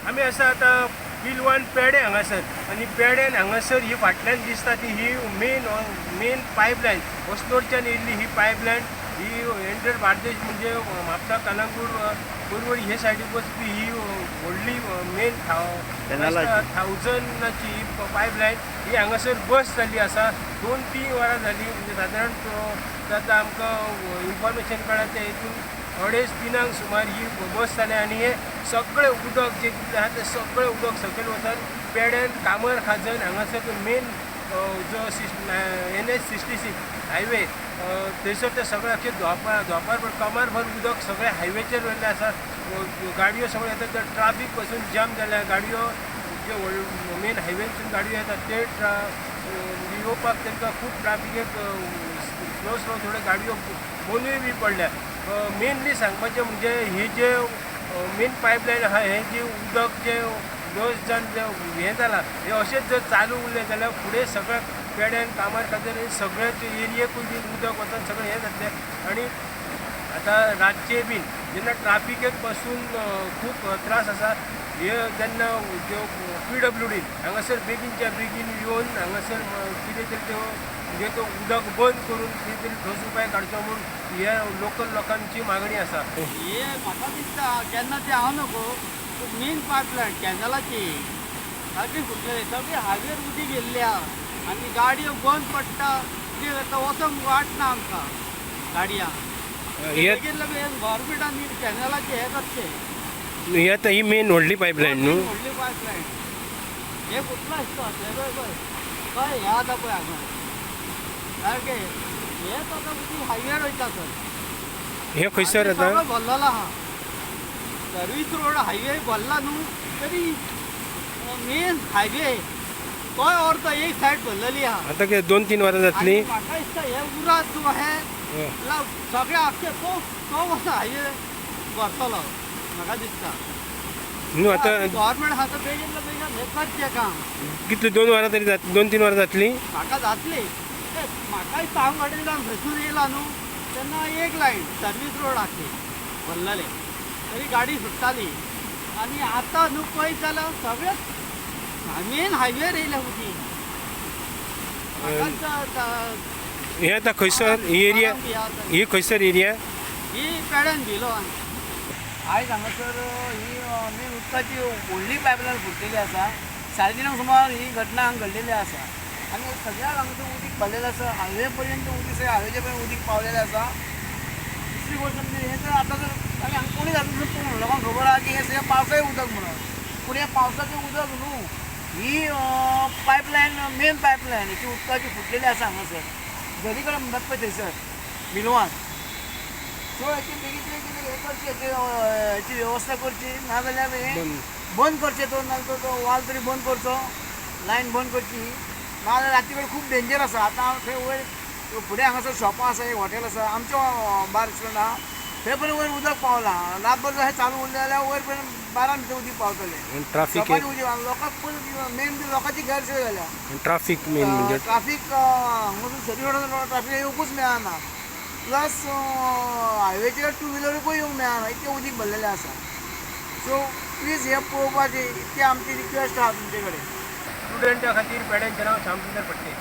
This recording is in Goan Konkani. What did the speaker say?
आमी आसा आतां बिलवान पेडे हांगासर आनी पेड्यान हांगासर ही फाटल्यान दिसता ती ही मेन मेन पायपलायन अस्नोडच्यान येयल्ली ही पायपलायन ही एंटर बार्देश म्हणजे म्हापसा कलंगूट पर्वरी हे सायडीक वचपी ही व्हडली मेन थावजंडाची ही पायपलायन ही हांगासर बस जाल्ली आसा. 2-3 वरां जाली म्हणजे सादारण आतां आमकां इन्फॉर्मेशन कळ्ळां ते हितून 2:30-3 सुमार ही बस जाली आनी हे सगळें उदक जें कितें आसा तें सगळें उदक सकयल वचून पेड्यान कामर खाजन हांगासर मेन जो NH 66 highway थंयसर ते सगळें अख्खें धोंपार कमरभर उदक सगळें हायवेचेर वयलें आसा. गाडयो सगळ्यो येतात तर ट्राफीक पासून जाम जाल्या. गाडयो जे मेन हायवेसून गाडयो येतात ते येवपाक तांकां खूब ट्राफिकेक स्लो स्लो थोड्यो गाडयो बंदूय बी पडल्या. मेनली सांगपाचें म्हणजे ही जे मेन पायपलायन आसा हें जे उदक जे लस जावन जे हें जालां हें अशेंच जर चालू उरलें जाल्यार फुडें सगळ्या पेड्यान कामार खाजन सगळ्याच एरियेकूय बीन उदक वचून सगळें हें जातलें. आनी आतां रातचें बीन जेन्ना ट्राफिकेक पासून खूब त्रास आसा हे जेन्ना ज्यो PWD हांगासर बेगीनच्या बेगीन येवन हांगासर कितें तरी त्यो म्हणजे तो उदक बंद करून कितें तरी ठोस उपाय काडचो म्हूण हे लोकल लोकांची मागणी आसा. हे म्हाका दिसता केन्ना ते हांव नको मेन पायपलायन कॅनलाची सारकी फुटलेली सगळी हायवेर उदीक गेल्ली आहा आनी गाडयो बंद पडटा कितें करता वचोंक वाट ना आमकां गाडयांक. बेगीन गव्हर्मेंटान कॅनलाचें हें करचें. ही आतां ही मेन व्हडली पायपलायन न्हू? व्हडली पायपलायन हे फुटलां आसता हें पळय पळय पळय हें आतां पळय हांगा सारकें हेंच आतां उदीक हायवेर वयता सर. हें खंयसर आतां सगळो भरलेलो आहा सर्वीस रोड हायवे भरला न्हू तरी मेन हायवे तोय अर्दो एक सायड भरलेली आहा. आतां कितें 2-3 वरां जातली? म्हाका दिसता हे उरात न्हू हें सगळें आख्खें तो तो कसो हायवे भरतलो म्हाका दिसता. न्हू आतां गव्हर्मेंट आहा तो बेगीन बेगीन हें करचें काम. कितली 2 वरां तरी 2-3 वरां जातली? म्हाका जातली. म्हाका दिसता हांव गाडयेंतल्यान थंयसून येयला न्हू तेन्ना एक लायन सर्वीस रोड आसली भरलेले तरी गाडी सुट्टाली आनी आतां न्हू पळयत जाल्यार सगळें मेन हायवेर येयल्या उदीक. हे आतां खंयसर ही एरिया ही खंयसर एरिया? ही पेड्यान भिलो. आयज हांगासर ही मेन उदकाची व्हडली पायपलायन फुटलेली आसा. 3:30 सुमार ही घटना हांगा घडलेली आसा आनी सगळ्याक हांगासर उदीक भरलेलें आसा. हायवे पर्यंत उदीक सगळें हायवेचे पर्यंत उदीक पावलेलें आसा. दुसरी गोश्ट म्हणजे हें तर आतां जर आनी हांगा कोणी जाता पळोवन लोकांक खबर आहा की हें सगळें पावसाचें उदक म्हणून, पूण हें पावसाचें उदक न्हू, ही पायपलायन मेन पायपलायन हिची उदकाची फुटलेली आसा हांगासर दरी कडेन म्हणटात पळय थंयसर बिलवान. सो हेची बेगीन बेगीन हें करचें, हेची वेवस्था करची, नाजाल्यार हें बंद करचें. तो नाजाल्यार तो वाल तरी बंद करचो, लायन बंद करची, नाजाल्यार राती कडेन खूब डेंजर आसा. आतां थंय वयर फुडें हांगासर शॉपां आसा, एक हॉटेल आसा, आमचें बार रेस्टॉरंट आहा, थंय पर्यंत वयर उदक पावलां. रातभर जर चालू उरलें जाल्यार वयर पर्यंत बारान भितर उदीक पावतलें. ट्राफीक उदीक लोकांक मेन लोकांची गैरसोय जाल्या. ट्राफीक मेन म्हणजे ट्राफीक हांगासून सर्वीस रोडार ट्राफीक येवकूच मेळना. प्लस हायवेचेर टू व्हिलरूकूय येवंक मेळना, इतकें उदीक भरलेलें आसा. सो प्लीज हें पळोवपाचें इतकें आमची रिक्वेस्ट आहा तुमचे कडेन. स्टुडंटा खातीर पेड्यांचें नांव श्यामसुंदर फडते.